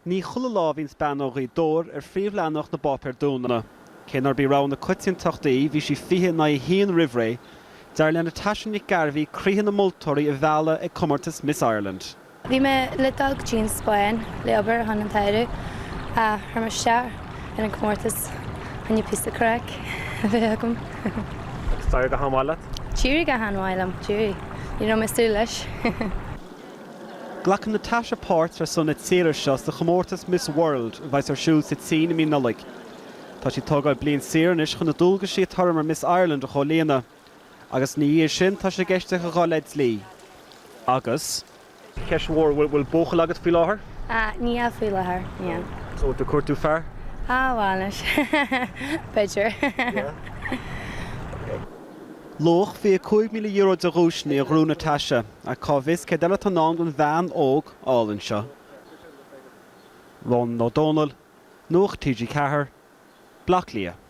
Ní chuile lá a bhíonns bean ó Ghaoth Dobhair ar phríomhleathanach na bpáipéar dúnna. Cé nárb í rogha na coitiantachta í, bhí sí 20 in aghaidh 1 roimh ré, d'éirigh le Natasha Nic Gairbhí croíthe na moltóirí a mhealladh ag comórtas Miss Ireland. Bhí mé le dul go dtí an Spáinn le obair chun an tsamhradh ach chuir mé isteach ar an comórtas chun píosa craic a bheith agam. Agus d'éirigh go han-mhaith leat? D'éirigh go han-mhaith liom, d'éirigh. Ní raibh mé ag súil leis. Glacann Natasha páirt ar son na tíre seo sa chomórtas Miss World a bheas ar siúl sa tSín i mí Nollaig. Tá sí ag tógáil bliain saor anois chun na dualgaisí atá uirthi mar Miss Ireland a chomhlíonadh. Agus ina dhiaidh sin tá sé i gceist aici a dhul le dlí. Agus. Ceist mhór, bhfuil buachaill agat faoi láthair? Ah, níl faoi láthair, níl. So bhfuil tú ag cuartú fear? Ah, bhuel anois, b'fhéidir. Yeah? Ok. Luach €25,000 de dhuaiseanna a ghnóthaigh Natasha, ach cá bhfios céard eile atá i ndán don bhean óg álainn seo. Rónán Ó Domhnaill, Nuacht TG4, Baile Átha Cliath.